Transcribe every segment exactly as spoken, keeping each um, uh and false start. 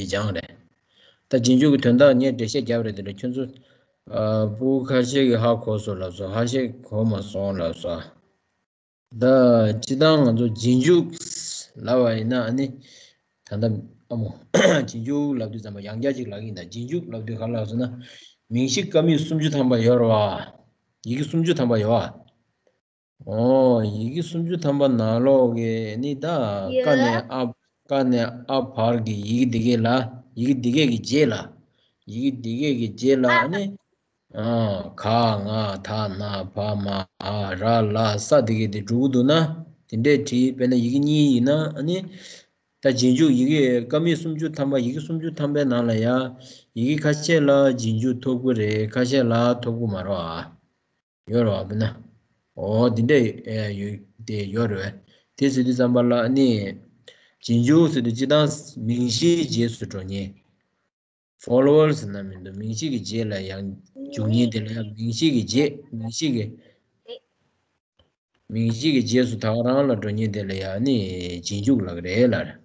ཡིག་སྦྱང་རེད། ད་རྗེས་འཇུག་གི་དོན་དག་ངས་འགྲེལ་བཤད་བརྒྱབ་རེད། དེ་ལ་ཁྱོད་ཚོ་ཨ་སྤུ་གུ་ཁ་ཤས་ཀྱིས་ཧ་གོ་སོང་ལབ་སོང་། ཁ་ཤས་གོ་མ་སོང་ལབ་སོང་། ད་སྤྱིར་བཏང་ང་ཚོ་རྗེས་འཇུག་ལབ་པ་ཡིན་ན་ཨ་ནི། ད་ལྟ་ཨ་མོ་རྗེས་འཇུག་ལབ་དུས་ཙམ་པ་ཡང་བསྐྱར་ཅིག་ལབ་ཀྱི་ཡིན། ད་རྗེས་འཇུག་ལབ་དུས་ག་ལ་ཟེར་ན། མིང་གཞི་ཀ་མད་སུམ་ཅུ་ཐམ་པ་ཡོད་རེད་བ། ཡི་གེ་སུམ་ཅུ་ཐམ་པ་ཡོད་བ། ཨོ། ཡི་གེ་སུམ་ཅུ་ཐམ་པ་ནང་ལོགས་ཀྱི་ནི་ད་ཡོད། ཀ་ནས་ཨ། ཀ་ནས་ཨ་བར་གྱི་ཡི་གེ་འདི་གས་ལ། ཡི་གེ་འདི་གས་ཀྱི་རྗེས་ལ། ཡི་གེ་འདི་གས་ཀྱི་རྗེས་ལ་ཨ་ནི། ཨ། ག་ང་ད་ན་བ་མ་འ་ར་ལ་ས་འདི་གས་དེ་འགྲོ་གི་འདུག་ན། དེ་འདྲས་བྲིས། དཔེར་ན་ཡི་གེ་གཉིས་ཡིན་ན་ཨ་ནི། ད་རྗེས་འཇུག་ཡི་གེ་ཀ་མད་སུམ་ཅུ་ཐམ་པ། ཡི་གེ་སུམ་ཅུ་ཐམ་པའི་ནང་ལ་ཡ། ཡི་གེ་ཁ་ཤས་ལ་རྗེས་འཇུག་ཐོབ་ཀྱི་རེད། ཁ་ཤས་ལ་ཐོབ་ཀྱི་མ་རེད་ཨ། ཡོད་རེད་བ། དཔེར་ན། འོ་དེ་འདྲས་ཡོད་དེ་ཡོད་རེད་བས། དེ་ཟེར་དུས་ཙམ་པ་ལ་ནི། རྗེས་འཇུག་ཟེར་དུས་སྤྱིར་བཏང་མིང་གཞིའི་རྗེས་སུ་འགྲོ་མཁན། ཕོ་ལོ་ཝར་ཟེར་ན་མི་འདུག་མིང་གཞི་གི་རྗེས་ལ་ཡང་འཇུག་མཁན་དེ་ལ་ཡང་མིང་གཞི་གི་རྗེས། མིང་གཞི་གི་མིང་གཞི་གི་རྗེས་སུ་ད་ག་རང་ལ་འགྲོ་མཁན་དེ་ལ་ཡང་ནི་རྗེས་འཇུག་ལབ་ཀྱི་རེད་ལབ་རེད།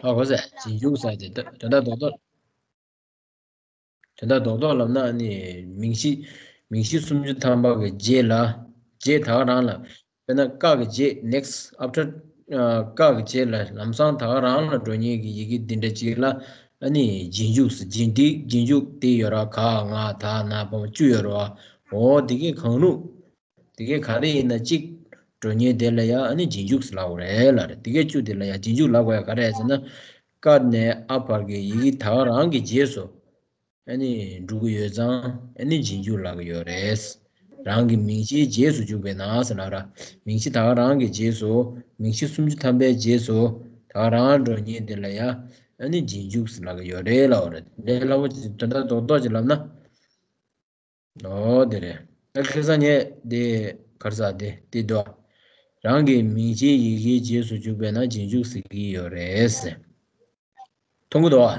ཧ་གོ་སོང་། རྗེས་འཇུག་ཟེར་དེ་ད་ད་ལྟ་རྡོག་རྡོག་དོན་དག་རྡོག་རྡོག་ལབ་ན་ནི་མིང་གཞི། མིང་གཞི་སུམ་ཅུ་ཐམ་པ་གི་རྗེས་ལ། རྗེས་ད་ག་རང་ལ། དཔེར་ན་ཀ་གི་རྗེས། next after ཀ་གི་རྗེས་ལ་ལམ་སང་ད་ག་རང་ལ་འགྲོ་མཁན་གྱི་ཡི་གེ་འདི་འདྲ་ཅིག་ལ་ཨ་ནི་རྗེས་འཇུག་ཟེར། རྗེས་འདི་རྗེས་འཇུག་དེ་ཡོད་ར། ག་ང་ད་ན་བ་མ་བཅུ་ཡོད་ར་བ། འོ་དེ་གས་གང་རུང་། དེ་གས་ག་རེ་ཡིན་ན་གཅིག་འགྲོ་མཁན་དེ་ལ་ཡ་ཨ་ནི་རྗེས་འཇུག་ཟེར་ལབ་དགོས་རེད་ལབ་རེད། དེ་གས་བཅུ་དེ་ལ་ཡ་རྗེས་འཇུག་ལབ་དགོས་ཡ་ག་རེ་རེད་ཟེར་ན། ཀ་ནས་ཨ་བར་གྱི་ཡི་གེ་ད་ག་རང་གི་རྗེས་སུ་ཨ་ནི་འགྲོ་གི་ཡོད་ཙང་ཨ་ནི་རྗེས་འཇུག་ལབ་ཀྱི་ཡོད་རེད། རང་གི་མིང་གཞིའི་རྗེས་སུ་འཇུག་པས་ན་ཟེར་ལབ་ར། མིང་གཞི་ད་ག་རང་གི་རྗེས་སུ། མིང་གཞི་སུམ་ཅུ་ཐམ་པའི་རྗེས་སུ་ད་ག་རང་འགྲོ་མཁན་དེ་ལ་ཡ་ཨ་ནི་རྗེས་འཇུག་ཟེར་ལབ་ཀྱི་ཡོད་རེད་ལབ་པ་རེད། ལས་སླ་པོ་ཅིག་དོན་དག་རྡོག་རྡོག་ཅིག་ལབ་ན། ཨོ་དེ་རེད། ཨ་ཁ་སང་ངས་དེ་ག་རེ་ཟེར། དེ་དེ་འདུག་རང་གི་མིང་གཞིའི་ཡི་གེའི་རྗེས་སུ་འཇུག་པས་ན་རྗེས་འཇུག་ཟེར་གྱི་ཡོད་རེད་ཟེར། མཐོང་གི་འདུག་ཨ།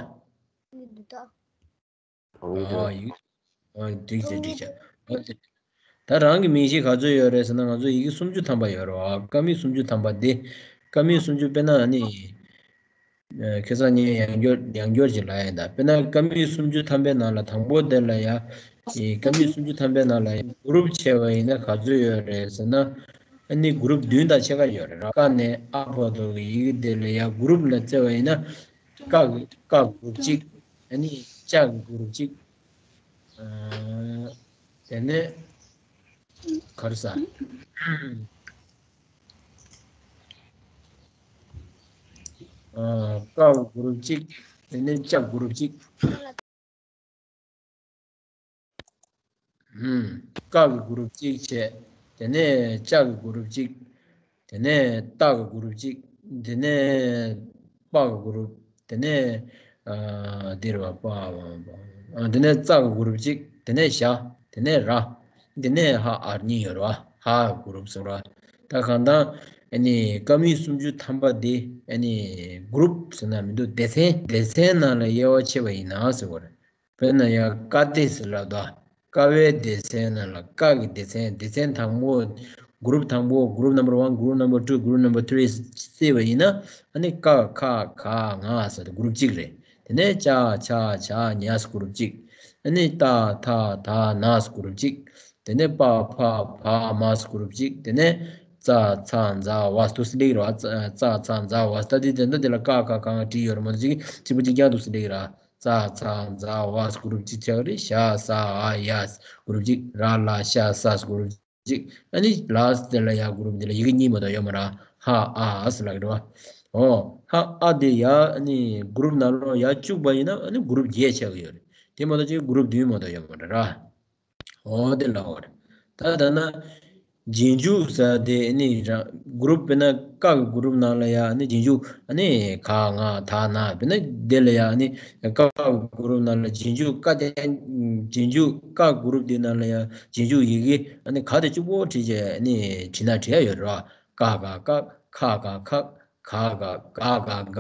ཨོ་ཡིག་ཨོ་འགྲིག་བྱས་འགྲིག་བྱས། ཨོ་དེ། ད་རང་གི་མིང་གཞི་ག་ཚོད་ཡོད་རེད་ཟེར་ན། ང་ཚོ་ཡི་གེ་སུམ་ཅུ་ཐམ་པ་ཡོད་རེད་བ། ཀ་མད་སུམ་ཅུ་ཐམ་པ་དེ། ཀ་མད་སུམ་ཅུ་དཔེར་ན་ནི། ཁ་སང་ངས་ཡང་བསྐྱར་ཡང་བསྐྱར་ཅིག་ལབ་ཡིན་ད། དཔེར་ན་ཀ་མད་སུམ་ཅུ་ཐམ་པའི་ནང་ལ་དང་པོ་དེ་ལ་ཡ། ཀ་མད་སུམ་ཅུ་ཐམ་པའི་ནང་ལ་ཡ་གུ་རུབ་བྱས་པ་ཡིན་ན་ག་ཚོད་ཡོད་རེད་ཟེར་ན། ཨ་ནི་གུ་རུབ་བདུན་དང་ཕྱེད་ཀ་ཡོད་རེད། ཀ་ནས་ཨ་བར་དུ་གི་ཡི་གེ་དེ་ལ་ཡ་གུ་རུབ་ལ་བརྩི་བ་ཡིན་ན། ཀ་གི་ཀ་གུ་རུབ་གཅིག་ཨ་ནི་ཅ་གི་གུ་རུབ་གཅིག་དེ་ནས་ག་རེ་ཟེར། ཀ་གུ་རུབ་གཅིག་དེ་ནས་ཅ་གུ་རུབ་གཅིག་ཀ་གི་གུ་རུབ་གཅིག་བྱས། དེ་ནས་ཅ་གི་གུ་རུབ་གཅིག་དེ་ནས་ཏ་གི་གུ་རུབ་གཅིག་དེ་ནས་པ་གི་གུ་རུབ། དེ་ནས་ཨ་འདིར་བ་པ་བ་བ། ཨ་དེ་ནས་ཙ་གི་གུ་རུབ་གཅིག་དེ་ནས་ཞ། དེ་ནས་ར། དེ་ནས་ཧ་ཨར་གཉིས་ཡོད་རེད་བ། ཧ་གི་གུ་རུབ་ཟེར་བ། ད་གང་ལྟར་ཨ་ནི་ཀ་མད་སུམ་ཅུ་ཐམ་པ་འདི་ཨ་ནི་གུ་རུབ་ཟེར་ན་མི་འདུག་སྡེ་ཚན། སྡེ་ཚན་ནང་ལ་དབྱེ་བ་ཕྱེ་བ་ཡིན་ན་ཟེར་བ་རེད། དཔེར་ན་ཡང་ཀ་སྡེ་ཟེར་ལབ་དོ། ཀ་བའི་སྡེ་ཚན་ནང་ལ་ཀ་གི་སྡེ་ཚན། སྡེ་ཚན་དང་པོ། group དང་པོ། group number one, group number two, group number three བརྩིས་པ་ཡིན་ན། ཨ་ནི་ཀ་ཁ་ག་ང་ཟེར་ཏེ་གུ་རུབ་གཅིག་རེད། དེ་ནས་ཅ་ཆ་ཇ་ཉ་ཟེར་གུ་རུབ་གཅིག་ཨ་ནི་ཏ་ཐ་ད་ན་ཟེར་གུ་རུབ་གཅིག་དེ་ནས་པ་ཕ་བ་མ་ཟེར་གུ་རུབ་གཅིག་དེ་ནས་ཙ་ཚ་ཛ་ཝ་ཟེར་དུ་སླེབས་རེད་བ། ཙ་ཙ་ཚ་ཛ་ཝ་ཟེར། ད་དེ་དེ་འདྲ་དེ་ལ་ཀ་ཁ་ག་ང་བྲིས་ཡོད་རེད་མ་གཏོགས་གཅིག་པ་གཅིག་རྐྱང་དུ་སླེབས་རེད། ཙ་ཚ་ཛ་ཝ་ཟེར་གུ་རུབ་གཅིག་ཆགས་རེད། ཞ་ས་འ་ཡ་ཟེར་གུ་རུབ་གཅིག་ར་ལ་ཤ་ས་ཟེར་གུ་རུབ་གཅིག་ཨ་ནི་ལ་ཟེར་དེ་ལ་ཡ་གུ་རུབ་དེ་ལ་ཡི་གེ་གཉིས་མ་གཏོགས་ཡོད་མ་རེད། ཧ་ཨ་ཟེར་ལབ་ཀྱི་རེད་བ། ཨོ། ཧ་ཨ་དེ་ཡ་ཨ་ནི་གུ་རུབ་ནང་ལོགས་ཡ་བཅུག་པ་ཡིན་ན་ཨ་ནི་གུ་རུབ་བརྒྱད་ཆགས་ཀྱི་ཡོད་རེད། དེ་མ་གཏོགས་ཅིག་གུ་རུབ་བདུན་མ་གཏོགས་ཡོད་མ་རེད་ར། ཨོ་དེ་ལ་འོ་རེད། ད་ད་ན་རྗེས་འཇུག་ཟེར་དེ་ནི་རང་གུ་རུབ་དཔེར་ན་ཀ་གི་གུ་རུབ་ནང་ལ་ཡ་ནི་རྗེས་འཇུག་ཨ་ནི་ག་ང་ད་ན་དཔེར་ན་དེ་ལ་ཡ་ནི་ཀ་གི་གུ་རུབ་ནང་ལ་རྗེས་འཇུག་ཀ་དེ་རྗེས་འཇུག་ཀ་གུ་རུབ་དེ་ནང་ལ་ཡ་རྗེས་འཇུག་ཡི་གེ་ཨ་ནི་ག་དེ་གཅིག་པོ་བྲིས་བྱས་ཨ་ནི་བྲིས་ན་བྲིས་ཡ་ཡོད་རེད་བ། ཀ་ག་ཀ་ཁ་ག་ཁག་ག་ག་ག་ག་ག་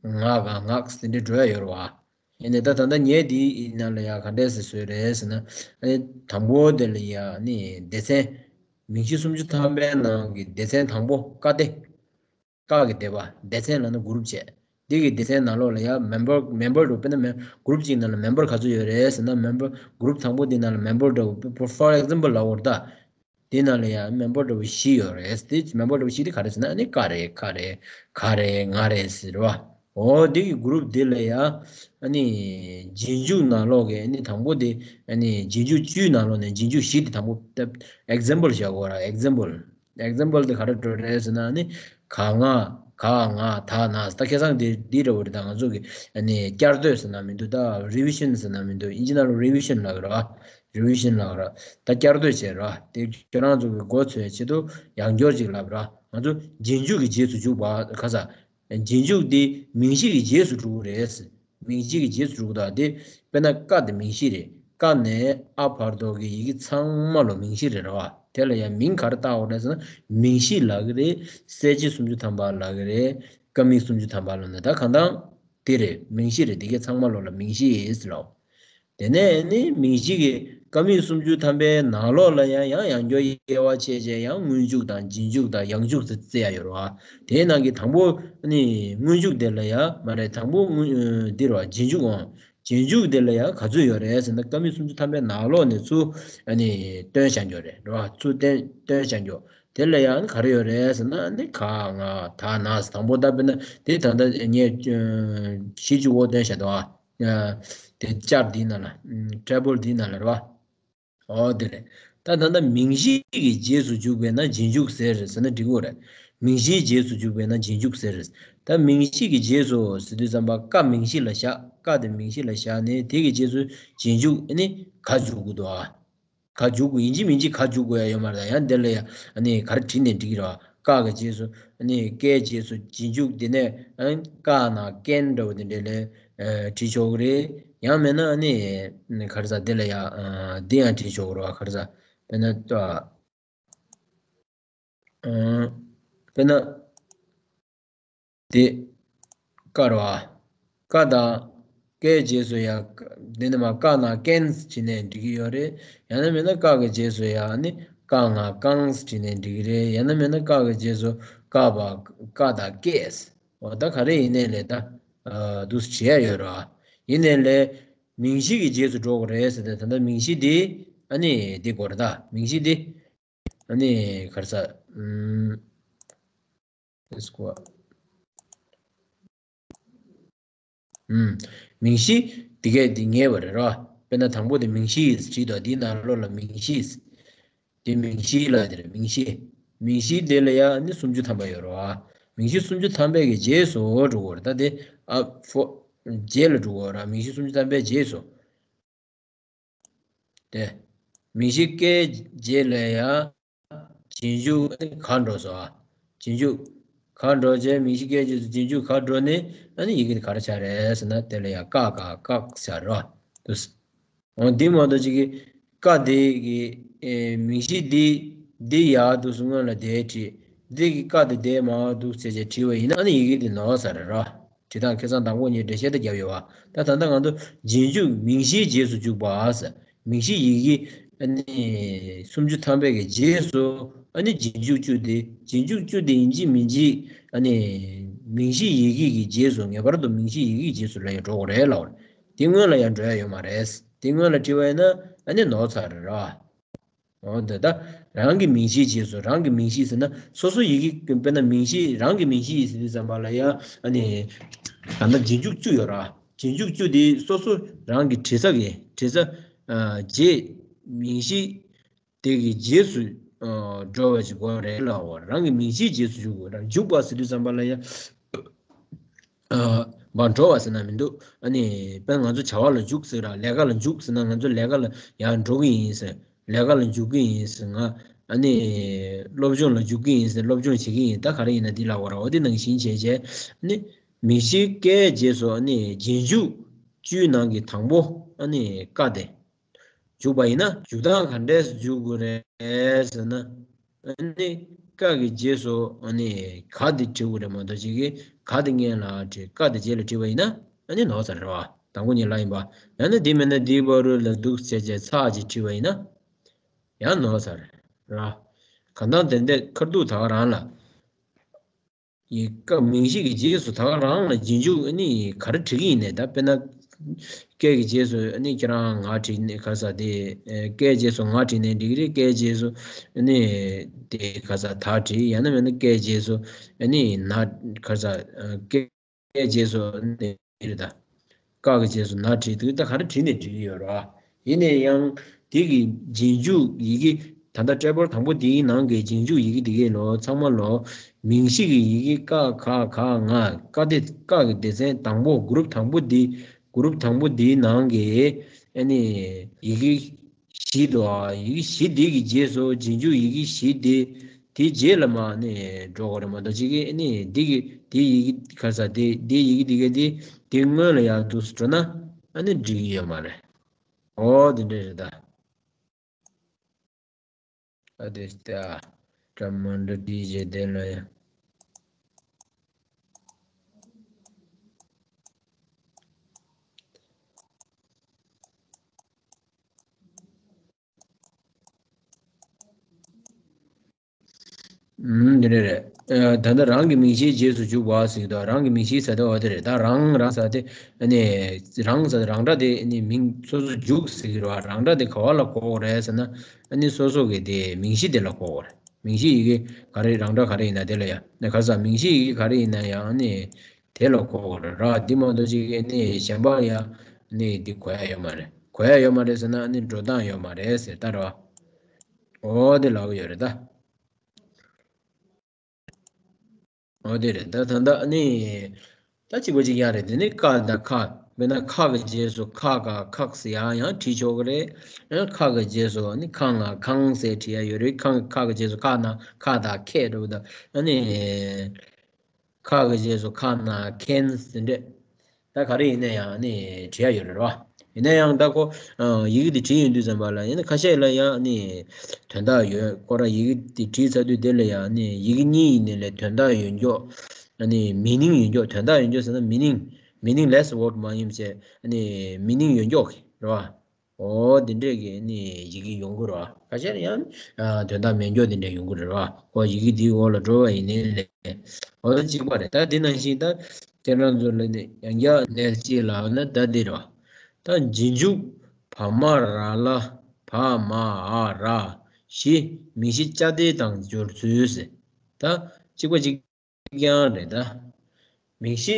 ང་ག་ངག་ཟེར་འདྲ་འགྲོ་ཡ་ཡོད་རེད་བ། ཡིན་ནའི་ད་ད་ལྟ་ངས་འདིའི་ནང་ལ་ཡ་ག་འདྲས་སེ་བཟོས་རེད་ཟེར་ན། ཨ་ནི་དང་པོ་དེ་ལ་ཡ་ནི་སྡེ་ཚན། མིང་གཞི་སུམ་ཅུ་ཐམ་པའི་ནང་གི་སྡེ་ཚན་དང་པོ་ཀ་སྡེ། ཀ་གི་སྡེ་པ། སྡེ་ཚན་ལབ་ན་གུ་རུབ་བྱས། འདི་གི་སྡེ་ཚན་ནང་ལོགས་ལ་ཡ་མེམ་བར་མེམ་བར་འདྲ་བོ། དཔེར་ན་མེ་གུ་རུབ་གཅིག་ནང་ལ་མེམ་བར་ག་ཚོད་ཡོད་རེད་ཟེར་ན། མེམ་བར་གུ་རུབ་དང་པོ་འདི་ནང་ལ་མེམ་བར་འདྲ་བོ། for example ལབ་དགོས་རེད་ད། དེ་ནང་ལ་ཡང་མེམ་བར་འདྲ་བོ་བཞི་ཡོད་རེད། དེ་མེམ་བར་འདྲ་བོ་བཞི་དེ་ག་རེ་ཟེར་ན། ཨ་ནི་ཀ་རེད། ཁ་རེད། ག་རེད། ང་རེད་ཟེར་བ། འོ་དེ་གི་གུ་རུབ་དེ་ལ་ཡང་ཨ་ནི་རྗེས་འཇུག་ནང་ལོགས་ཀྱི་ཨ་ནི་དང་པོ་དེ། ཨ་ནི་རྗེས་འཇུག་བཅུའི་ནང་ལོགས་ནས་རྗེས་འཇུག་བཞི་དེ་དང་པོ་ད་ཨེག་ཛམ་པལ་བཞག་དགོས་ར། ཨེག་ཛམ་པལ། ཨེག་ཛམ་པལ་དེ་ག་རེ་འགྲོ་རེད་ཟེར་ན། ཨ་ནི་ག་ང་ག་ང་ད་ན་ད་ཁ་སང་དེ་འདི་འདྲ་བོ་རེད། ད་ང་ཚོ་གི་ཨ་ནི་བསྐྱར་ཟློས་ཟེར་ན་མི་འདུག་ད་རི་བི་ཤན་ཟེར་ན་མི་འདུག་ཨིན་ཇི་ནང་ལ་རི་བི་ཤན་ལབ་ཀྱི་ར། རི་བི་ཤན་ལབ་ར། ད་བསྐྱར་ཟློས་བྱས་ར། དེ་ཁྱོད་རང་ཚོ་གི་མགོ་ཚོས་ཆེད་དུ་ཡང་བསྐྱར་ཅིག་ལབ་ར། ང་ཚོ་རྗེས་འཇུག་གི་རྗེས་སུ་འཇུག་པ། ཁ་ས། རྗེས་འཇུག་དེ་མིང་གཞི་གི་རྗེས་སུ་འགྲོ་གི་རེད། མིང་གཞི་གི་རྗེས་སུ་འགྲོ་གི་འདུག་དེ་དཔེར་ན་ཀ་དེ་མིང་གཞི་རེད། ཀ་ནས་ཨ་བར་དུ་གི་ཡི་གེ་ཚང་མ་ལོ་མིང་གཞི་རེད་ར་བ། དེ་ལ་ཡང་མིང་ག་རེ་བཏགས་དགོས་རེད་ཟེར་ན། མིང་གཞི་ལབ་ཀྱི་རེད། གསལ་བྱེད་སུམ་ཅུ་ཐམ་པ་ལབ་ཀྱི་རེད། ཀ་མིག་སུམ་ཅུ་ཐམ་པ་ལབ་ན་ད་གང་ལྟར། དེ་རེད། མིང་གཞི་རེད། དེ་གའི་ཚང་མ་ལོ་ལ་མིང་གཞི་ཟེར་ལོ། དེ་ནས་ནི་མིང་གཞི་གི་ཀ་མིག་སུམ་ཅུ་ཐམ་པའི་ནང་ལོགས་ལ་ཡང་ཡང་ཡང་བསྐྱར་དབྱེ་བ་ཕྱེ་བྱས། ཡང་སྔོན་འཇུག་དང་རྗེས་འཇུག་དང་ཡང་འཇུག་ཟེར་བརྩི་ཡ་ཡོད་རེད་བ། དེའི་ནང་གི་དང་པོ་ནི་སྔོན་འཇུག་དེ་ལ་ཡང་མ་རེད། དང་པོ་སྔོན་འདི་རེད་བ། རྗེས་འཇུག་འོང་། རྗེས་འཇུག་དེ་ལ་ཡང་ག་ཚོད་ཡོད་རེད་ཟེར་ན། ཀ་མིག་སུམ་ཅུ་ཐམ་པའི་ནང་ལོགས་ནས་ཚུར་ཨ་ནི་བཏོན་བཞག་རྒྱུ་རེད་རེད་བ། ཚུར་བཏོན་བཏོན་བཞག་རྒྱུ། དེ་ལ་ཡང་ག་རེ་ཡོད་རེད་ཟེར་ན། ཨ་ནི་ག་ང་ད་ན་ཟེར། དང་པོ་ད་དཔེར་ན་དེ་ད་ལྟ་ངས་གཞི་གཅིག་པོ་བཏོན་བཞག་འདུག་ཨ། དེ་བསྐྱར་འདིའི་ནང་ལ། ཊེ་བལ་འདིའི་ནང་ལ་རེད་བ། འོ་དེ་རེད། ད་ད་ལྟ་མིང་གཞི་གི་རྗེས་སུ་འཇུག་པས་ན་རྗེས་འཇུག་ཟེར་ཟེར་ན་འགྲིག་གི་རེད། མིང་གཞིའི་རྗེས་སུ་འཇུག་པས་ན་རྗེས་འཇུག་ཟེར། ད་མིང་གཞི་གི་རྗེས་སུ་ཟེར་དུས་ཙམ་པ་ཀ་མིང་གཞི་ལ་བཞག་ཀ་དེ་མིང་གཞི་ལ་བཞག་ནས་དེ་གི་རྗེས་སུ་རྗེས་འཇུག་ཨ་ནི་ག་འཇུག་དགོས་འདུག་ཨ། ག་འཇུག་དགོས། ཡིན་གཅིག་མིན་གཅིག་ག་འཇུག་དགོས་ཡ་ཡོད་མ་རེད། ཡང་དེ་ལ་ཡ་ཨ་ནི་ག་རེ་བྲིས་ནས་འགྲིག་གི་རེད་བ། ཀ་གི་རྗེས་སུ་ཨ་ནི་ཀའི་རྗེས་སུ་རྗེས་འཇུག་དེ་ནས་ཨ་ནི་ཀ་ན་ཀན་འདྲ་བོ་དེ་འདྲས་ལ་ཨ་བྲིས་ཆོག་གི་རེད། ཡང་མིན་ན་ཨ་ནི་ག་རེ་ཟ་དེ་ལ་ཡ་ཨ་འདི་ཡང་བྲིས་ཆོག་གི་རེད་བ། ག་རེ་ཟ་དཔེར་ན་ཨ་དཔེར་ན། དེ། ཀ་རེད་བ། ཀ་དང་། ཀའི་རྗེས་སུ་ཡ། འདི་ནི་མ་ཀ་ན་ཀན་བྲིས་ནས་འགྲིག་གི་ཡོད་རེད། ཡང་ན་མིན་ན་ཀ་གི་རྗེས་སུ་ཡ་ནི་ཀ་ང་ཀང་བྲིས་ནས་འགྲིག་གི་རེད། ཡང་ན་མིན་ན་ཀ་གི་རྗེས་སུ་ཀ་བ་ཀ་དང་ཀེས། འོ་ད་ག་རེ་ཡིན་ནའི་ལས་ད། ཨ་འདུག་སེ་བྲིས་ཡ་ཡོད་རེད་བ། ཡིན་ནའི་ལས། མིང་གཞི་གི་རྗེས་སུ་འགྲོ་དགོས་རེད་ཟེར་ཏེ། ད་ལྟ་མིང་གཞི་འདི་ཨ་ནི་འདི་དགོས་རེད་ད། མིང་གཞི་འདི་ཨ་ནི་ག་རེ་ཟ། ཨུམ། Let's go. ཨུམ། མིང་གཞི་འདི་གས་འདི་ངེས་པ་རེད་ར། དཔེར་ན་དང་པོ་དེ་མིང་གཞི་ཡིས་བྲིས་དོ། འདིའི་ནང་ལོགས་ལ་མིང་གཞི་ཡིས། དེ་མིང་གཞི་ལ་དེ་རེད། མིང་གཞི། མིང་གཞི་དེ་ལ་ཡང་ནི་སུམ་ཅུ་ཐམ་པ་ཡོད་རེད་བ། མིང་གཞི་སུམ་ཅུ་ཐམ་པའི་གི་རྗེས་སུ་འགྲོ་དགོས་རེད། ད་དེ་ཨ་ཕོ། རྗེས་ལ་འགྲོ་དགོས་ར། མིང་གཞི་སུམ་ཅུ་ཐམ་པའི་རྗེས་སུ། དེ། མིང་གཞི་ཀའི་རྗེས་ལ་ཡང་། རྗེས་འཇུག་ག་འགྲོ་སོང་ཨ། རྗེས་འཇུག་ག་འགྲོ་བྱས། མིང་གཞི་ཀའི་རྗེས་སུ་རྗེས་འཇུག་ག་འགྲོ་ནས་ཨ་ནི་ཡི་གེ་དེ་ག་རེ་ཆགས་རེད་ཟེར་ན། དེ་ལ་ཡང་ཀ་ག་ཀག་ཆགས་རེད་བ། འོ་འདི་མ་གཏོགས་ཅིག་གི་ཀ་དེ་གི་ཨེ་མིང་གཞི་འདི་འདི་ཡར་འདུག་སེ་སྔོན་ལ་དེ་བྲིས། འདི་གི་ཀ་དེ་དེ་མར་འདུག་བྱས་བྱས་བྲིས་པ་ཡིན་ན་ཨ་ནི་ཡི་གེ་དེ་ནོར་ས་རེད་ར། བྲིས་སྟངས་ཁ་སང་དང་པོ་ཉིད་འགྲེལ་བཤད་ད་བརྒྱབ་ཡོད་བ། ད་ད་ལྟ་ང་ཚོ་རྗེས་འཇུག་མིང་གཞིའི་རྗེས་སུ་འཇུག་པ་ཟེར། མིང་གཞི་ཡི་གེ་ཨ་ནི་སུམ་ཅུ་ཐམ་པའི་གི་རྗེས་སུ་ཨ་ནི་རྗེས་འཇུག་བཅུ་དེ། རྗེས་འཇུག་བཅུ་དེ་ཡིན་གཅིག་མིན་གཅིག་ཨ་ནི་མིང་གཞི་ཡི་གེ་གི་རྗེས་སུ། ངེས་པར་དུ་མིང་གཞི་ཡི་གེ་གི་རྗེས་སུ་ལ་ཡང་འགྲོ་དགོས་རེད་ལབ་པ་རེད། དེ་སྔོན་ལ་ཡང་འགྲོ་ཡ་ཡོད་མ་རེད། དེ་སྔོན་ལ་བྲིས་པ་ཡིན་ན་ཨ་ནི་ནོར་ཚར་རེད་ར། འོ་འདི་ལྟ། རང་གི་མིང་གཞིའི་རྗེས་སུ། རང་གི་མིང་གཞི་ཟེར་ན་སོ་སོ་ཡི་གེ། དཔེར་ན་མིང་གཞི། རང་གི་མིང་གཞི་ཡིས་ཟེར་དུས་ཙམ་པ་ལ་ཡང་ཨ་ནི། ད་ལྟ་རྗེས་འཇུག་བཅུ་ཡོད་ར། རྗེས་འཇུག་བཅུ་དེ་སོ་སོ་རང་གི་བྲིས་ས་གི་བྲིས་ས། ཨ་རྗེས། མིང་གཞི་དེ་གི་རྗེས་སུ་ཨ་འགྲོ་བ་ཞིག་དགོས་རེད་ལབ་པ། རང་གི་མིང་གཞིའི་རྗེས་སུ་འཇུག་དགོས་ར། འཇུག་པ་ཟེར་དུས་ཙམ་པ་ལ་ཡང་། ཨ་མར་འགྲོ་བ་ཟེར་ན་མི་འདུག་ཨ་ནི་དཔེར་ན་ང་ཚོ་བྱ་བ་ལ་འཇུག་ཟེར་ར། ལས་ཀ་ལ་འཇུག་ཟེར་ན་ང་ཚོ་ལས་ཀ་ལ་ཡར་འགྲོ་གི་ཡིན་ཟེར། ལས་ཀ་ལ་འཇུག་གི་ཡིན་ཟེར། ང་ཨ་ནི་སློབ་སྦྱོང་ལ་འཇུག་གི་ཡིན་ཟེར། སློབ་སྦྱོང་བྱེད་ཀྱི་ཡིན། ད་ག་རེ་ཡིན་ན་འདི་ལབ་པ་ར། འོ་དེ་ནང་བཞིན་བྱས་བྱས་ཨ་ནི་མིང་གཞི་ཀའི་རྗེས་སུ་ཨ་ནི་རྗེས་འཇུག་བཅུའི་ནང་གི་དང་པོ་ཨ་ནི་ཀ་དེ། འཇུག་པ་ཡིན་ན་འཇུག་སྟངས་ག་འདྲས་སུ་འཇུག་དགོས་རེད་ཟེར་ན། ཨ་ནི་ཀ་གི་རྗེས་སུ་ཨ་ནི་ག་དེ་བྲི་དགོས་རེད་མ་གཏོགས་ཅིག་གི་ག་དེ་སྔོན་ལ་བྲིས། ཀ་དེ་རྗེས་ལ་བྲིས་པ་ཡིན་ན་ཨ་ནི་ནོར་ས་རེད་བ། དང་པོ་ཉིད་ལ་ཡིན་པ། ཡང་ན་དེ་མིན་ན་དེའི་བར་ལ་འདུག་བྱས་བྱས་ཚར་གཅིག་བྲིས་པ་ཡིན་ན་ཡང་ནོར་ས་རེད་ར། གང་ལྟར་དེ་འདྲའི་ཁ་ཐུག་ད་ག་རང་ལ། ཡི་ཀ་མིང་གཞི་གི་རྗེས་སུ་ད་ག་རང་ལ་རྗེས་འཇུག་ཨ་ནི་ག་རེ་བྲིས་ཀྱི་ཡིན་ནས། ད་དཔེར་ན། ཀའི་གི་རྗེས་སུ་ཨ་ནི་ཁྱེད་རང་ང་བྲིས་ནས་ག་རེ་ཟེར་དེ། ཨེ། ཀའི་རྗེས་སུ་ང་བྲིས་ནས་འགྲིག་གི་རེད། ཀའི་རྗེས་སུ་ཨ་ནི་དེ་ག་རེ་ཟེར་ད་བྲིས། ཡང་ན་མིན་ན་ཀའི་རྗེས་སུ་ཨ་ནི་ན་ག་རེ་ཟེར། ཨ། ཀའི་ཀའི་རྗེས་སུ་ནི་རེད་ད། ཀ་གི་རྗེས་སུ་ན་བྲིས་དུས་ད་ག་རེ་བྲིས་ནས་བྲིས་ཀྱི་ཡོད་རེད་བ། ཡིན་ནའི་ཡང་དེ་གི་རྗེས་འཇུག་ཡི་གེ། ད་ལྟ་ཊེ་བལ་དང་པོ་དེའི་ནང་གི་རྗེས་འཇུག་ཡི་གེ་དེ་གའི་ལོ་ཚང་མ་ལོ། མིང་གཞི་གི་ཡི་གེ་ཀ་ཁ་ག་ང་། ཀ་དེ་ཀ་གི་སྡེ་ཚན་དང་པོ། གུ་རུབ་དང་པོ་དེ། གུ་རུབ་དང་པོ་དེའི་ནང་གི་ཨ་ནི་ཡི་གེ་བཞི་འདུག་ཨ། ཡི་གེ་བཞི་དེ་གི་རྗེས་སུ་རྗེས་འཇུག་ཡི་གེ་བཞི་དེ། དེའི་རྗེས་ལ་མར་ནི་འགྲོ་དགོས་རེད་མ་གཏོགས། གཅིག་གིས་ནི་འདི་གི་དེའི་ཡི་གེ་ག་རེ་ཟེར། དེ་དེའི་ཡི་གེ་འདི་ག་དེ་དེ་སྔོན་ལ་ཡར་འདུག་སེ་འགྲོ་ན་ཨ་ནི་འགྲིག་གི་ཡོད་མ་རེད། འོ་དེ་འདྲ་རེད་ད། ཨ་དེ་ལྟ། ཀྲ་མ་འདྲ་བྲིས་རྗེས་དེ་ལ་ཡང་། ཨུམ། འདི་འདྲ་རེད། ཨ། ད་ལྟ་རང་གི་མིང་གཞིའི་རྗེས་སུ་འཇུག་པ་ཟེར་གྱི་འདུག་རང་གི་མིང་གཞི་ཟེར་དེ་འོ་དེ་རེད། ད་རང་རང་ཟེར་དེ་ཨ་ནི་རང་ཟེར་དེ་རང་སྒྲ་དེ་ཨ་ནི་མིང་སོ་སོ་འཇུག་ཟེར་གྱི་རེད་བ། རང་སྒྲ་དེ་ག་བ་ལ་གོ་དགོས་རེད་ཟེར་ན། ཨ་ནི་སོ་སོ་གི་དེ་མིང་གཞི་དེ་ལ་གོ་དགོས་རེད། མིང་གཞི་ཡི་གེ་ག་རེ། རང་སྒྲ་ག་རེ་ཡིན་ན་དེ་ལ་ཡ། ནི་ག་རེ་ཟེར། མིང་གཞི་ཡི་གེ་ག་རེ་ཡིན་ན་ཡང་ཨ་ནི་དེ་ལ་གོ་དགོས་རེད་ར། འདི་མ་གཏོགས་ཅིག་ཨ་ནི་གཞན་པ་ཡ་ཨ་ནི་འདི་གོ་ཡ་ཡོད་མ་རེད། གོ་ཡ་ཡོད་མ་རེད་ཟེར་ན་ཨ་ནི་འགྲོ་སྟངས་ཡོད་མ་རེད་ཟེར་ད་ར་བ། འོ་དེ་ལབ་ཡོད་རེད་ད། འོ་དེ་རེད་ད། ད་ལྟ་ཨ་ནི་ད་གཅིག་པ་གཅིག་རྐྱང་རེད། དེ་ནི་ཀ་དང་ཁ། དཔེར་ན་ཁ་གི་རྗེས་སུ་ཁ་ག་ཁག་ཟེར་ཡང་ཡང་བྲིས་ཆོག་གི་རེད། ཡང་ཁ་གི་རྗེས་སུ་ཨ་ནི་ཁ་ང་ཁང་ཟེར་བྲིས་ཡ་ཡོད་རེད། ཁ་ཁ་གི་རྗེས་སུ་ཁ་ན་ཁ་དང་ཁས་འགྲོ་བ་དང་། ཨ་ནི་ཁ་གི་རྗེས་སུ་ཁ་ན་ཁན་ཟེར་འདྲ། ད་ག་རེ་ཡིན་ན་ཡང་ནི་བྲིས་ཡ་ཡོད་རེད་བ། ཡིན་ན་ཡང་ད་ཁོ་ཡི་གེ་འདི་བྲིས་ཡོང་དུས་ཙམ་པ་ལ་ཡིན་ན་ཁ་ཤས་ལ་ཡང་ནི་དོན་དག་ཡོད། ཁོ་རང་ཡི་གེ་འདི་བྲིས་ཚར་དུས་དེ་ལ་ཡང་ནི་ཡི་གེ་གཉིས་ཡིན་ནི་ལས་དོན་དག་ཡོད་མགྱོགས། ནི་མི་ནིང་ཡོད་མགྱོགས། དོན་དག་ཡོད་མགྱོགས་ཟེར་ན་མི་ནིང་། མི་ནིང་ལེས་ཝོར་མ་ཡིན་བྱས་ནི་མི་ནིང་ཡོད་མགྱོགས་རེད་བ། འོ་དེ་འདྲས་ཀྱི་ནི་ཡི་གེ་ཡོང་གི་རེད་བ། ཁ་ཤས་ཡང་ཨ་དོན་དག་མེད་མགྱོགས་དེ་འདྲས་ཡོང་གི་རེད་བ། ཁོ་ཡི་གེ་འདིའི་འོག་ལ་འགྲོ་བ་ཡིན་ནའི་ལས། འོ་ད་གཅིག་པ་རེད། ད་དེ་ནང་བཞིན་ད་ཁྱེད་རང་ཚོ་ལ་ནི་ཡང་བསྐྱར་ལན་གཅིག་ལབ་ན་ད་འདི་རེད་བ། ད་རྗེས་འཇུག་བ་མ་ར་ལ་བ་མ་འ་ར་བཞི། མིང་གཞི་ཅ་དེ་དང་སྦྱོར་ཚུལ་ཟེར། ད་གཅིག་པ་གཅིག་རྐྱང་རེད་ད། མིང་གཞི་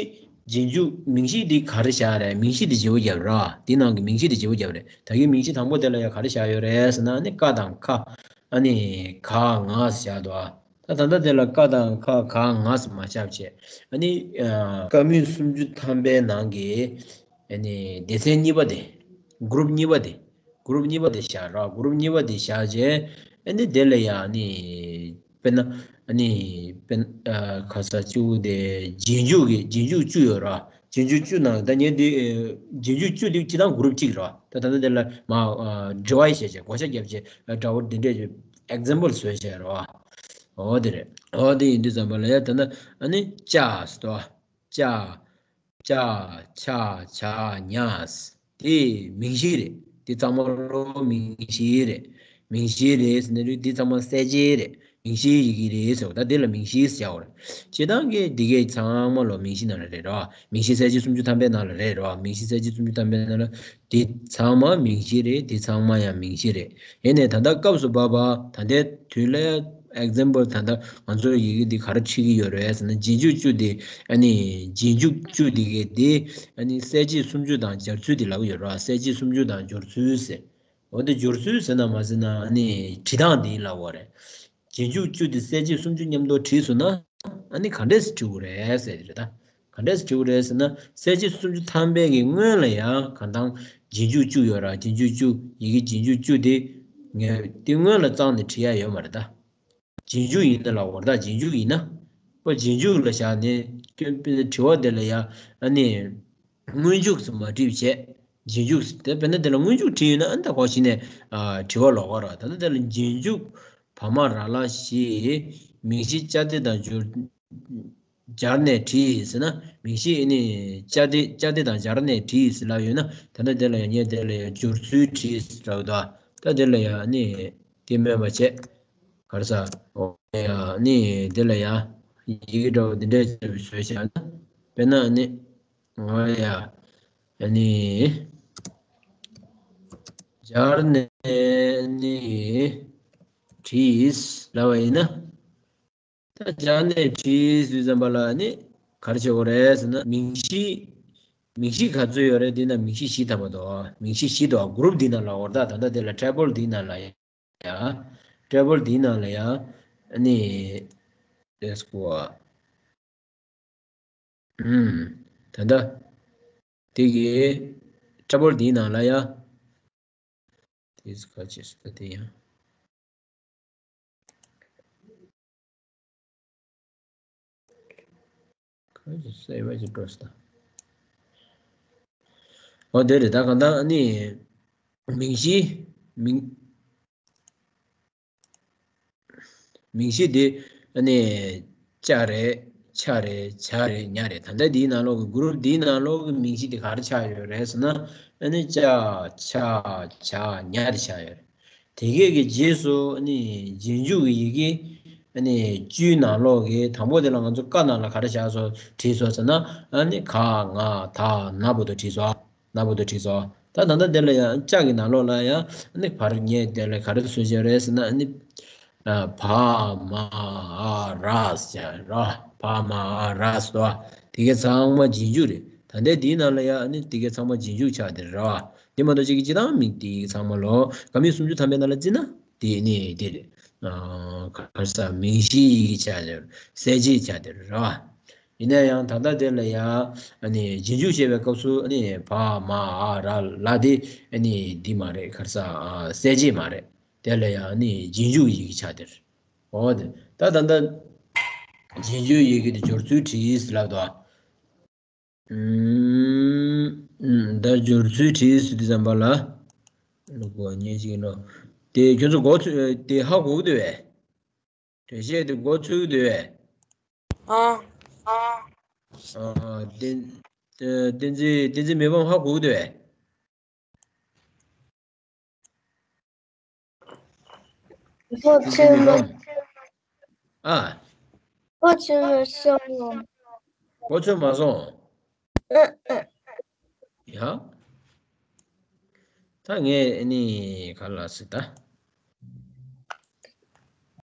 རྗེས་འཇུག་མིང་གཞི་འདི་ག་རེ་བཞག་རེད། མིང་གཞི་འདི་བརྗེ་པོ་བརྒྱབ་ར། འདི་ནང་གི་མིང་གཞི་འདི་བརྗེ་པོ་བརྒྱབ་རེད། ད་གིན་མིང་གཞི་དང་པོ་དེ་ལ་ཡང་ག་རེ་བཞག་ཡོད་རེད་ཟེར་ན་ནི་ཀ་དང་ཁ། ཨ་ནི་ག་ང་ཟེར་བཞག་འདུག་ཨ། ད་ད་ལྟ་དེ་ལ་ཀ་དང་ཁ་ག་ང་ཟེར་མ་བཞག་བྱས། ཨ་ནི་ཀ་མུས་སུམ་ཅུ་ཐམ་པའི་ནང་གི་ཨ་ནི་སྡེ་ཚན་གཉིས་པ་དེ། གུ་རུབ་གཉིས་པ་དེ། གུ་རུབ་གཉིས་པ་དེ་བཞག་ར། གུ་རུབ་གཉིས་པ་དེ་བཞག་རྗེས་ཨ་ནི་དེ་ལ་ཡང་ནི། དཔེར་ན། ཨ་ནི། དཔེར་ན། ཨ། ཁ་ས་བཅུ་དེ་རྗེས་འཇུག་གི་རྗེས་འཇུག་བཅུ་ཡོད་ར། རྗེས་འཇུག་བཅུ་ནང་ད་ངས་འདི། ཨེ། རྗེས་འཇུག་བཅུ་དེ་སྤྱིར་བཏང་གུ་རུབ་གཅིག་རེད་བ། ད་ད་ལྟ་དེ་ལ་མ། ཨ། འབྲི་བ་བྱས་བྱས་བགོ་བཤའ་བརྒྱབ་བྱས། ཨ། འདྲ་བོ་འདི་འདྲས་ཀྱི་ཨེག་ཛམ་པལ་བཟོས་བྱས་རེད་བ། འོ་དེ་རེད། འོ་དེ་ཡིན་དུས་ཙམ་པ་ལ་ཡ་ད་ནི་ཨ་ནི་ཅ་ཟེར་དོ། ཅ། ཅ་ཆ་ཇ་ཉ། དེ་མིང་གཞི་རེད། དེ་ཚང་མ་ལོ་མིང་གཞི་རེད། མིང་གཞི་རེད་ཟེར་ནས་རེད། དེ་ཚང་མ་གསལ་བྱེད་རེད། མིང་གཞིའི་ཡི་གེ་རེད་ཟེར་བ། ད་དེ་ལ་མིང་གཞི་ཟེར་བ་རེད། སྤྱིར་བཏང་གི་འདི་གའི་ཚང་མ་ལོ་མིང་གཞི་ནང་ལ་རེད་རོ། མིང་གཞི་གསལ་བྱེད་སུམ་ཅུ་ཐམ་པའི་ནང་ལ་རེད་རོ། མིང་གཞི་གསལ་བྱེད་སུམ་ཅུ་ཐམ་པའི་ནང་ལ་དེ་ཚང་མ་མིང་གཞི་རེད། དེ་ཚང་མ་ཡང་མིང་གཞི་རེད། ཡིན་ནའི་ད་ལྟ་སྐབས་སུ་བབ་པ་ད་ལྟའི་དུས་ལ་ཨེག་ཛམ་པལ་ད་ལྟ་ང་ཚོའི་ཡི་གེ་འདི་ག་རེ་ཁྲིད་ཀྱི་ཡོད་རེད་ཟེར་ན། རྗེས་འཇུག་བཅུ་དེ་ཨ་ནི་རྗེས་འཇུག་བཅུ་དེ་གའི་དེ་ཨ་ནི་གསལ་བྱེད་སུམ་ཅུ་དང་སྦྱར་ཚུལ་དེ་ལབ་ཀྱི་ཡོད་རེད་བ། གསལ་བྱེད་སུམ་ཅུ་དང་སྦྱོར་ཚུལ་ཟེར། འོ་དེ་སྦྱོར་ཚུལ་ཟེར་ན་མ་ཟེར་ན་ཨ་ནི་བྲིས་སྟངས་དེ་ལབ་པ་རེད། རྗེས་འཇུག་བཅུ་དེ་གསལ་བྱེད་སུམ་ཅུ་མཉམ་དུ་བྲིས་སོང་ན་ཨ་ནི་ག་འདྲས་སེ་བྲིས་དགོས་རེད་ཟེར་དེ་རེད་ད། ག་འདྲས་སེ་བྲིས་དགོས་རེད་ཟེར་ན། གསལ་བྱེད་སུམ་ཅུ་ཐམ་པའི་གི་སྔོན་ལ་ཡང་གང་ལྟར་རྗེས་འཇུག་བཅུ་ཡོད་ར། རྗེས་འཇུག་བཅུ། ཡི་གེ་རྗེས་འཇུག་བཅུ་དེ་ངས་དེ་སྔོན་ལ་བརྩམས་ནས་བྲིས་ཡ་ཡོད་མ་རེད་ད། རྗེས་འཇུག་ཡིན་ན་ལབ་པ་རེད་ད། རྗེས་འཇུག་ཡིན་ན། ཁོ་རྗེས་འཇུག་ལ་བཞག་ནས་དྲི་བ་དེ་ལ་ཡང་ཨ་ནི་སྔོན་འཇུག་ཟེར་མ་བྲིས་བྱས། རྗེས་འཇུག་ཟེར་དེ་དཔེར་ན་དེ་ལ་སྔོན་འཇུག་བྲིས་ཡོད་ན་ཨ་ནི་ད་གོ་གཞི་ནས་ཨ་དྲི་བ་ལོག་ག་ར། ད་ལྟ་དེ་ལ་རྗེས་འཇུག་བ་མ་ར་ལ་ཞེས་མིང་གཞི་ཅ་དེ་དང་སྦྱོར། སྦྱར་ནས་བྲིས་ཟེར་ན། མིང་གཞི་ཨ་ནི་ཅ་དེ་ཅ་དེ་དང་སྦྱར་ནས་བྲིས་ཟེར་ལབ་ཡོད་ན། ད་ལྟ་དེ་ལ་ཡང་ངས་དེ་ལ་ཡང་སྦྱོར་ཚུལ་བྲིས་ཟེར་ལབ་འདུག་ད་དེ་ལ་ཡང་ཨ་ནི་དེ་སྨོས་པ་བྱས། ག་རེ་ཟ། འོ་ཡ་ཨ་ནི་དེ་ལ་ཡང་ ཡི་གེ་འདྲ་བོ་འདི་འདྲ་བྱས་བཟོས་བཞག་ན། དཔེར་ན་ཨ་ནི། ང་ཡ། ཨ་ནི། སྦྱར་ནས་ཨ་ནི། བྲིས་ལབ་པ་ཡིན་ན། ད་སྦྱར་ནས་བྲིས་དུས་ཙམ་པ་ལ་ཨ་ནི། ག་རེ་བྱེད་དགོས་རེད་ཟེར་ན། མིང་གཞི། མིང་གཞི་ག་ཚོད་ཡོད་རེད། འདི་ན་མིང་གཞི་བཞི་ཐམ་པ་འདུག་མིང་གཞི་བཞི་འདུག་གུ་རུབ་འདི་ནང་ལ་འོར་ད་ད་ལྟ་དེ་ལ་ཊེ་བལ་འདི་ནང་ལ་ཡ། ཊེ་བལ་འདི་ནང་ལ་ཡ། ཨ་ནི། ལེས་གོ་ཨ། ཨུམ། ད་ལྟ། དེ་གི་ཊེ་བལ་འདི་ནང་ལ་ཡ། དེ་ག་ཅི་ཟེར་ད་དེ་ཡང་། ག་ཅི་ཟེར་བ་ཅི་འགྲོ་ཟེར་ད། འོ་དེ་རེད། ད་གང་ལྟར་ཨ་ནི། མིང་གཞི། མིང་། མིང་གཞི་དེ་ཨ་ནི་ཅ་རེད། ཆ་རེད། ཇ་རེད། ཉ་རེད། ད་ལྟ་འདིའི་ནང་ལོགས་ཀྱི་གུ་རུབ་འདིའི་ནང་ལོགས་ཀྱི་མིང་གཞི་དེ་ག་རེ་ཆགས་ཡོད་རེད་ཟེར་ན། ཨ་ནི་ཅ་ཆ་ཇ་ཉ་དེ་ཆགས་ཡོད་རེད། དེ་གས་ཀྱི་རྗེས་སུ་ཨ་ནི་རྗེས་འཇུག་གི་ཡི་གེ་ཨ་ནི་བཅུའི་ནང་ལོགས་ཀྱི་དང་པོ་དེ་ལ་ང་ཚོ་ཀ་ནང་ལ་ག་རེ་བཞག་སོང་བྲིས་སོང་ཟེར་ན། ཨ་ནི་ག་ང་ད་ན་བར་དུ་བྲིས་སོང་། ན་བར་དུ་བྲིས་སོང་། ད་ད་ལྟ་དེ་ལ་ཡང་ཅ་གི་ནང་ལོགས་ལ་ཡང་ཨ་ནི་བར་ངས་དེ་ལ་ག་རེ་བཟོས་བྱས་རེད་ཟེར་ན། ཨ་ནི་བ་མ་འ་ར་ཟེར་ར། བ་མ་འ་ར་ཟེར་བ། དེ་གས་ཚང་མ་རྗེས་འཇུག་རེད། ད་ལྟའི་དེའི་ནང་ལ་ཡང་ཨ་ནི་དེ་གས་ཚང་མ་རྗེས་འཇུག་ཆགས་དེ་རེད་བ། དེ་མ་གཏོགས་ཅིག་གི་སྤྱིར་བཏང་མིང་དེ་གས་ཚང་མ་ལོ་ག་མིང་སུམ་ཅུ་ཐམ་པའི་ནང་ལ་བརྩིས་ན་དེ་ནི་དེ་རེད། ཨ། ག་རེ་ཟེར། མིང་གཞི་ཡི་གེ་ཆགས་དེ་རེད། གསལ་བྱེད་ཆགས་དེ་རེད་བ། ཡིན་ན་ཡང་ད་ལྟ་དེ་ལ་ཡང་ཨ་ནི་རྗེས་འཇུག་བྱེད་པའི་སྐབས་སུ་ཨ་ནི་བ་མ་འ་ར་ལ་དེ་ཨ་ནི་འདི་མ་རེད། ག་རེ་ཟེར། ཨ། གསལ་བྱེད་མ་རེད། དེ་ལ་ཡང་ཨ་ནི་རྗེས་འཇུག་ཡི་གེ་ཆགས་དེ་རེད། འོ་དེ་ད་ད་ལྟ་རྗེས་འཇུག་ཡི་གེ་དེ་སྦྱོར་ཚུལ་བྲིས་ལབ་དོ། ཨུམ། ཨུམ། ད་སྦྱོར་ཚུལ་བྲིས་ཟེར་དུས་ཙམ་པ་ལ། ལོ་གོ་ཉེ་ཞིག་ནོ། དེ་ཁྱོད་ཚོ་གོ་ཚོད་དེ་ཧ་གོ་གི་འདུག་བས། འགྲེལ་བཤད་དེ་གོ་ཚོད་གི་འདུག་བས། ཨ། ཨ། བསྟན། བསྟན་འཛིན། བསྟན་འཛིན་མི་ཕམ་ཧ་གོ་གི་འདུག་བས། གོ་ཚོད་མ། ཨ། གོ་ཚོད་མ་སོང་། གོ་ཚོད་མ་སོང་། ཨ་ཨ། ཡ། ད་ངས་ཨ་ནི་ག་ལ་ཟེར་ད།